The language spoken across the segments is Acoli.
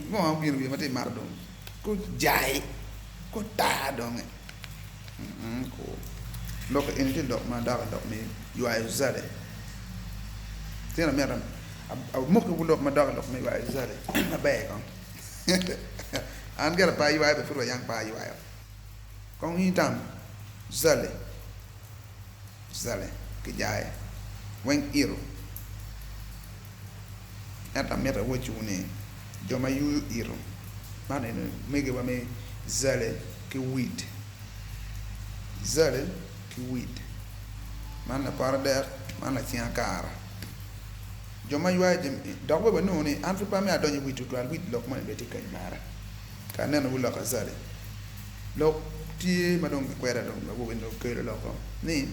Ngo ma obino i wiya ma tye mato dong? Ko jai, ko tar donge. Lok eni tye lok ma dok i lok me ywayo zale. Tyen amito amoki lok ma dok i lok me ywayo zale maber kong. An gire pe aywayo bene pud wa yang pe aywayo. Kong in itam zale, zale ki jaye weng ito. Ento amito awacciwu ni jo ma yuyo ito man eni megiwa me zale ki weed, zale ki weed man lapot adek man laceng akara. Jo ma ywayo jami dok bene wanongo ni an pud pe amito adonyo i weed tutwal weed lok moni bene tye kany mara ka aneno wi lok azali lok tye ma dong kikweda dong awobi ni okelo loko ni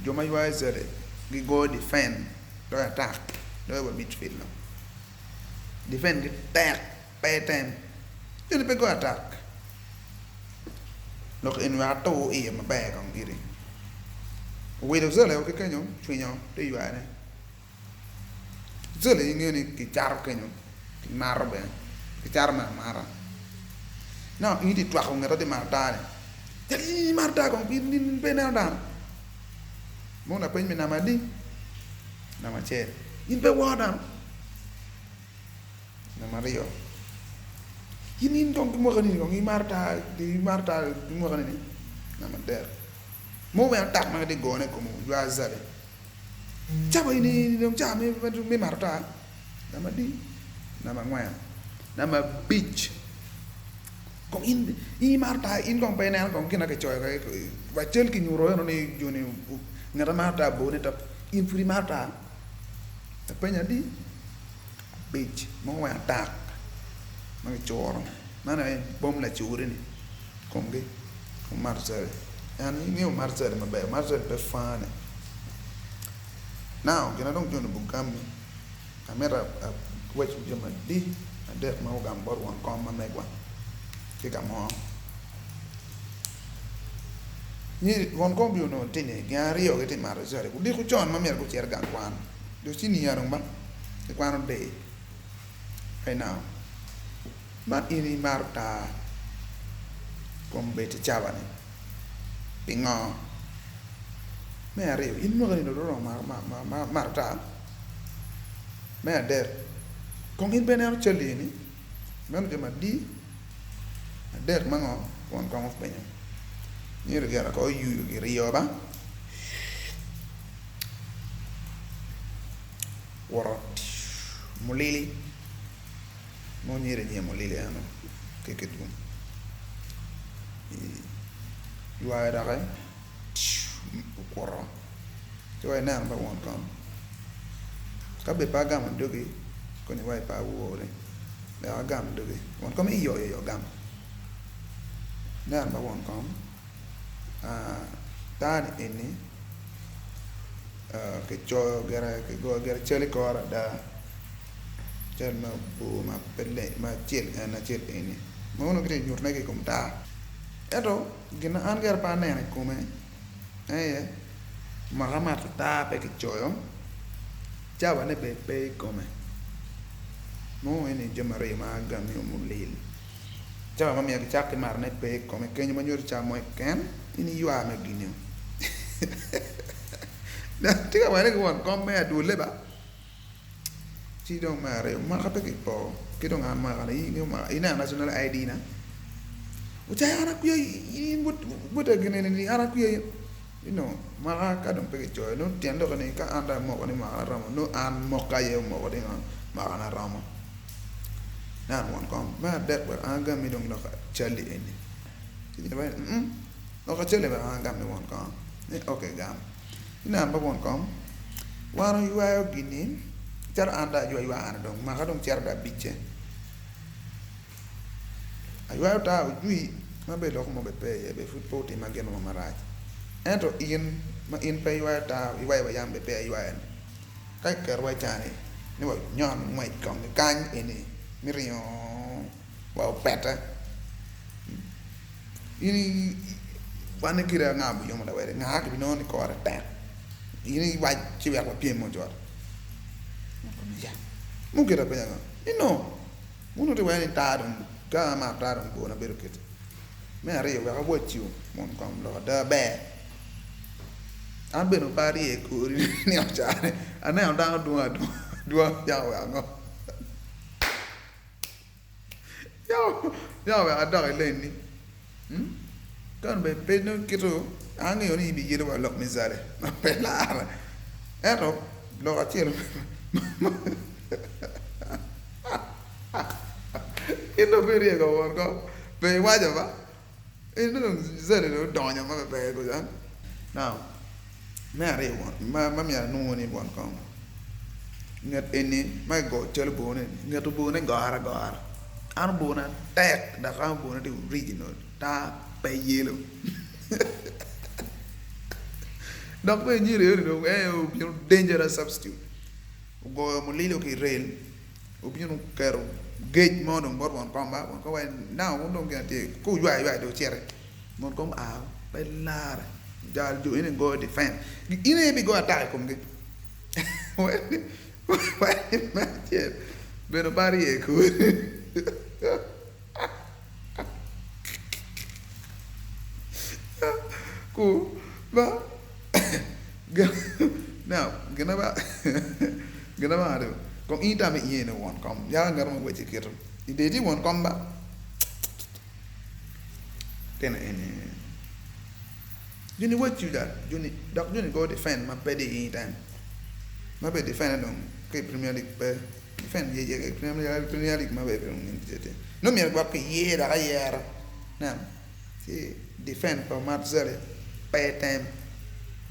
jo ma ywayo zali gigoyo defend loyo atak loyo wa midfield dong defend gi tek pe tem joni pe goyo atak lok eni wek atur iye maber kong iri owilo zali ki kenyo cwinyo tye ywayone. Zali ingeyo ni kicato kenyo kimato bene kicato me amata nongo in itye twako nget ma tye mato taa ni calo in imato taa kong in pe ineno dano nongo lapeny me namba adi namba acel in pe iworo dano namba aryo in in kong ki mwaka ni kong imato taa imato taa ki mwaka ni namba adek mogo bene atak ma gitye ka gone i kom ojwa zali. Cawa eni dong cawa me mato taa namba adi? Namba angwen, namba abic kong in imato taa in kong pe ineno kong gin ma kicoyo wa cal kinyuto eno ni joni ngat ma mato taa bor ni top in pud imato taa? Lapeny adi? Abic mogo weng atak ma kicuro man aye bom lacuri ni komgi. Omato cali en ingeyo omato cali maber omato cali pe fane now gin na dong joni gugammi amito awac jami adi adek ma gugamo bot won kom ma megwa ki ka mo won kom bene onongo tye ni gin aryo gitye ka mato cali odiko con ma myero gucit i gang kwan jo cinia dong ba gikwano day right now. Man in imato taa kombeddi cawa-ni pingo? Me aryo, in mwakani dong oromo mato taa? Me adek, kong in pe ineno cal-li eni? Meno jami adi adek ma ngo won kong openyo myero gire kong oyuyo giryo ba woto mulili. Ma onyero inyim olili eno ki kitgum ywayo doki okuto ci wa ineno pa won kom ka bed pe agamo dogi kono iwaci pe awori wek agam dogi won kom iyo iyo gam ineno pa won kom taa-ni eni kicoyo gire kigoyo gire cal i kore ada. Cal ma bor ma pe leng ma acel en acel eni ma onongo kitye ka nyutone ki i kom taa ento gin ma an gire pe aneno i kome en aye mwaka mato taa pe kicoyo cawane bene pe i kome nongo eni jami aryo ma agami mulil cawa ma myero kicak ki matone pe i kome kenyo ma nyuto cawa mo keken in iywa me gin-nio tye ka wene ki won kom me adwolle ba. Ci dong me aryo mwaka pe kipo ki dong an mwaka na ineno national ID na ocaya an akwiya in bota gin eni ni an akwiya in inongo mwaka ka dong pe kicoyo nongo tyen lokke ni ka an dong amoko ni mwaka na romo nongo an mokka aye omoko ni ngo mwaka na romo neno won kom me adek wek an agami dong lok calli eni lok acalli wek an agami won kom ni ok gam. Ineno ba won kom, wan oywayo gini calo an dong aywa ywakane dong maka dong cito dong abicce aywayo taa ojwi ma bene lok mo bene pe iye bene pud pe otima gin mo marac ento in ma in pe iywayo taa iywayo wa yam bene peya iywayo-ni ka kiketowa i cani ni wanyon ngwec kong ki kany eni me ringo wa opete. In ikwanne kite anga ma oyomo lawede nga kibinongo ni kore tek in iwac ci wek wapyem mo cot mukete apenya ngo ni no. Muno tye wai ni tar dong ka amato tar dong bona bedo kiti. Me aryo wek awacci won kom lok ada ber. An bene pe arye i kori nino ca-ni aneno dano dwong adwonga yam wek ango yam wek adok i lane-ni ka onongo bene pe nongo kito angeyo ni in ibiyelo wa lok me zale ma pe larre ento lok acel in dong pe iryeko won kom pe iwaco ba. En dong zali dong odonyo ma ber kuca. Now, me aryo ma myero anwo ni won kong nget eni ma kigoyo cal obone ni nget obone gore agora an obona tek dok an obona tye original tar pe yelo dok bene nyiri eni dong en aye obino dangerous substitute ogoyo mulilo ki i rail. Obino oketo gec mo dong bot won kom ba, won kom waco ni now wun dong gin atye ka wuywayo aywaya dong wuciti, won kom oa pe larre jal jo eni goyo defend in aye ibigoyo attack i komgi wek me acel bene pe arye kodi ku ba now gin ma Kong in itam iye ni won kom yaka ngat mo wacci kito i dye tye won kom ba tino eni joni wacci da joni dok joni go defend ma pe di time ma be defend dong ki i premier league pe defend ye ye premier league ma be nongo myero gwok ki yer dok ayera nen ci defend pa Mat Zale pe tem.